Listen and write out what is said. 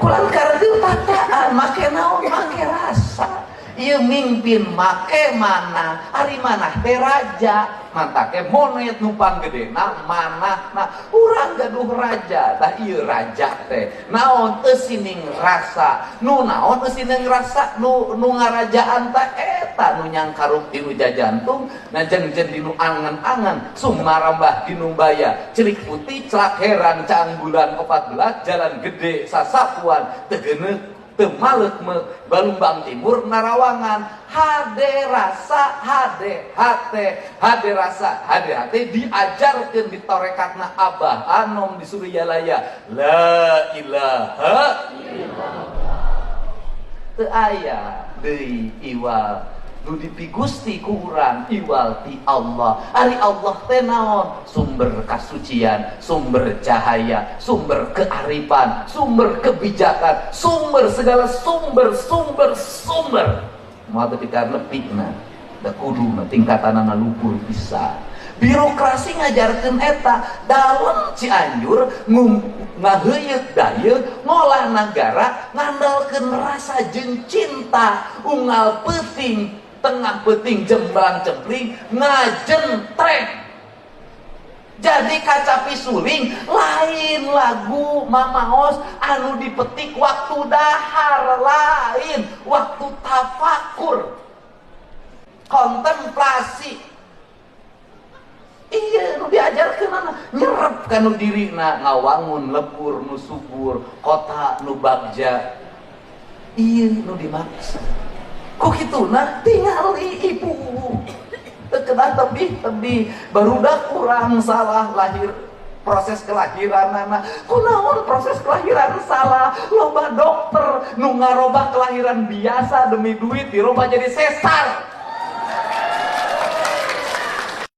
Kulantaran itu tataan make naon, make rasa. Ieu mimpin make mana, ari manah teh raja, mantake monet nu panggedena manah. Nah, urang gaduh raja, tah ieu raja teh naon, eusining rasa. Nu naon eusining rasa? Nu ngarajaan teh eta nu nyangkarup dinu jajantung, najengjen dinu angen-angen, sumarambah dinu baya, celik putih celak heran, caang bulan 14, jalan gede sasapuan, tegeneuk teu malek, Balumbang Timur Narawangan. Hade rasa hade hate, hade rasa hade hate, diajarkeun di torekatna Abah Anom di Suryalaya, la ilaha illallah. Teu aya deui iwal nu dipigusti ku urang iwal ti Allah. Ari Allah teh naon? Sumber kasucian, sumber cahaya, sumber kearifan, sumber kebijakan, sumber segala sumber, sumber, sumber. Moal teu lebihna da kudu tingkatanana luhur bisa. Birokrasi ngajarkeun eta dalam Cianjur, ngaheuyeuk dayeuk ngolah nagara ngandalkeun rasa jeung cinta. Unggal peuting, tengah peuting, jemblang cempling ngajentreng jadi kacapi suling. Lain lagu mamaos anu dipetik waktu dahar, lain waktu tafakur, kontemplasi. Iya, nu diajarkeun nyerep kanu dirina, ngawangun lebur nu subur, kota nu bagja. Iya, nu dimaksud ku kituna tingali ibu teu kedah tebih-tebih. Barudak kurang salah lahir, proses kelahiran anak kunaon, proses kelahiran salah. Loba dokter nu ngarobah kelahiran biasa demi duit, dirobah jadi sesar.